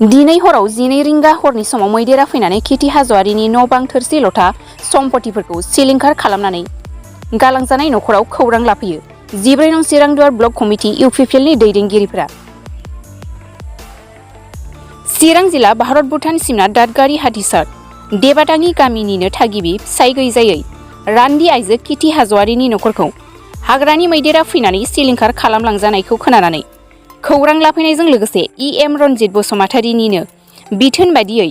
दिनै हराव 12 रिंगा हरनि समाव मैदेरा फैनानै किति हाज'वारिनि न' बां थोरसि लथा सम्पतिफोरखौ सिलिंखार खालामनानै गालांजानाय न'खराव खौरां लाफैयो 14 नं चिरांदुवार ब्लक कमिटि इउपिपिएलनि दैदेनगिरिफोरा। चिरां जिल्ला भारत भुटान सिमना दादगारि हाथिसार देबादाङि गामिनिनो थागिबि फिसाय गैजायै रान्दि आइजो किति हाज'वारिनि न'खरखौ हाग्रानि मैदेरा फैनानै सिलिंखार खालामलांजानायखौ खोनानानै खौरां लाफैनायजों लोगोसे इएम रनजित बसुमतारीनिनो बिथोन बादियै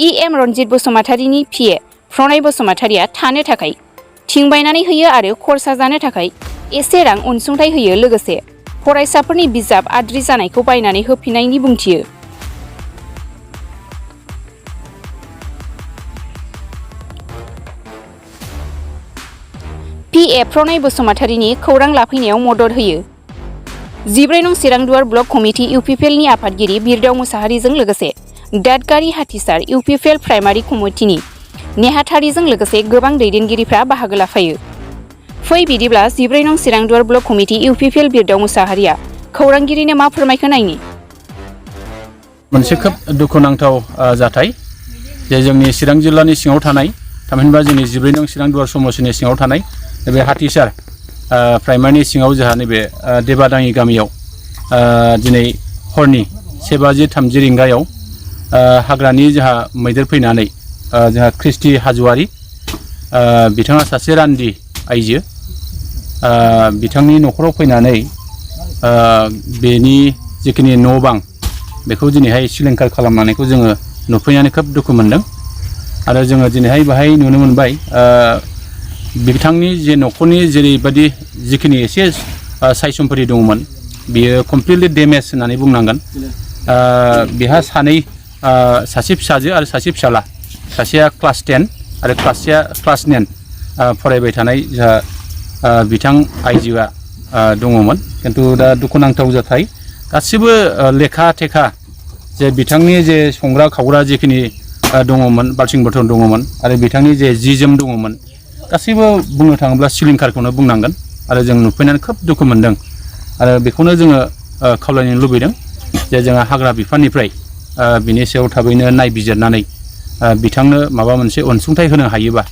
इएम रनजित बसुमतारीनि पिए प्रनय बसुमतारीया थानो थाखाय थिं बायनानै होयो आरो खरसा जानो थाखाय एसे रां अनसुंथाइ होयो लोगोसे फरायसाफोरनि बिजाब आद्रि जानायखौ बायनानै होफिननायनि बुंथियो। पिए प्रनय बसुमतारीनि खौरां लाफैनायाव मदद होयो 14 नं चिरांदुवार ब्लक कमिटि इउपिपिएलनि आफादगिरि बिरदाव मुसाहारिजों लोगोसे दादगारि हाथिसार इउपिपिएल प्राइमारि कमिटिनि नेहाथारिजों लोगोसे गोबां दैदेनगिरिफ्रा बाहागो लाफायो। फै बिदिब्ला 14 नं चिरांदुवार ब्लक कमिटि इउपिपिएल बिरदाव मुसाहारिया खौरांगिरिनो मा फोरमायखो नायनि। मोनसे खोब दुखुनांथाव जाथाय जे जोंनि चिरां जिल्लानि सिङाव थानाय थामहिनबा जोंनि 14 नं चिरांदुवार समस्तिनि सिङाव थानाय बे हाथिसार प्राइमारिनि सिङाव जोंहा नैबे देबादाङि गामियाव दिनै हरनि 1:30 रिंगायाव हाग्रानि जोंहा मैदेर फैनानै जोंहा क्रिस्टि हाज'वारि बिथाङा सासे रान्दि आइजो बिथांनि न'खराव फैनानै बेनि जिखिनि न' बां बेखौ दिनैहाय सिलिंखार खालामनायखौ जोङो नुफैनानै खोब दुखु मोनदों आरो जोङो दिनैहाय बाहाय नुनो मोनबाय बिथांनि जे न'खरनि जेरैबायदि जिखिनि एसे साय सम्पति दंमोन बियो कमप्लिटलि डेमेज होननानै बुंनांगोन। बेहा सासे फिसाजो आरो सासे फिसाला सासेया क्लास 10 आरो सासेया क्लास 9 फरायबाय थानाय जोंहा बिथां आइजोआ दङमोन खिन्थु दा दुखुनांथाव जाथाय गासिबो लेखा थेखा जे बिथांनि जे संग्रा खावग्रा जिखिनि दङमोन बाल्थिं बर्थन दङमोन आरो बिथांनि जे जि जोम दङमोन गासैबो बुंनो थाङोब्ला सिलिंखारखौनो बुंनांगोन आरो जों नुफैनानै खोब दुखु मोनदों आरो बेखौनो जोङो खावलायनो लुबैदों जे जोङो हाग्रा बिफाननिफ्राय बिनि सायाव थाबैनो नायबिजिरनानै बिथांनो माबा मोनसे अनसुंथाइ होनो हायोबा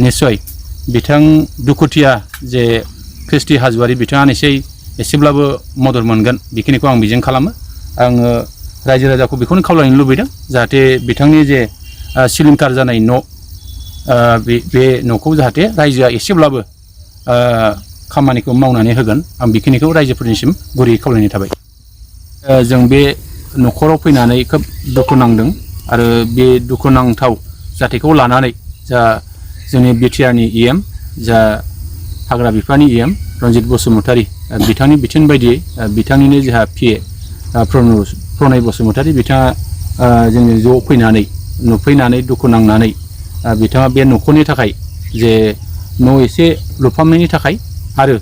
निस्सय बिथां दुखुथिया जे क्रिस्टि हाज'वारि बिथाङा एसेब्लाबो मदद मोनगोन बेखिनिखौ आं मिजिं खालामो। आङो रायजो राजाखौ बेखौनो खावलायनो लुबैदों जाहाथे बिथांनि जे सिलिंखार जानाय न' बे न'खौ जाहाथे रायजोआ एसेब्लाबो खामानिखौ मावनानै होगोन आं बेखिनिखौ रायजोफोरनिसिम गुरैयै खावलायनाय थाबाय। जों बे न'खराव फैनानै खोब दुखु नांदों आरो बे दुखुनांथाव जाथायखौ लानानै जा जोंनि बिटिआरनि इएम जा हाग्रा बिफाननि इएम रनजित बसुमतारी बिथांनि बिथोन बायदियै बिथांनिनो जोंहा पिए प्रनय बसुमतारी बिथाङा जोंनि ज' फैनानै नुफैनानै दुखु नांनानै बिथाङा बे न'खरनि थाखाय जे न' एसे लुफामनायनि थाखाय आरो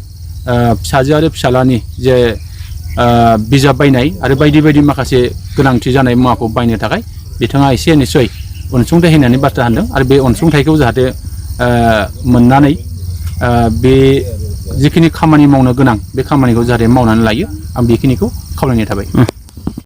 फिसाजो आरो फिसालानि जे बिजाब बायनाय आरो बायदि बायदि माखासे गोनांथि जानाय मुवाखौ बायनो थाखाय बिथाङा एसे निस्सय अनसुंथाइ होनायनि बाथ्रा होनदों आरो बे अनसुंथाइखौ जाहाथे मोननानै बे जिखिनि खामानि मावनो गोनां बे खामानिखौ जाहाथे मावनानै लायो आं बेखिनिखौ खावलायनाय थाबाय।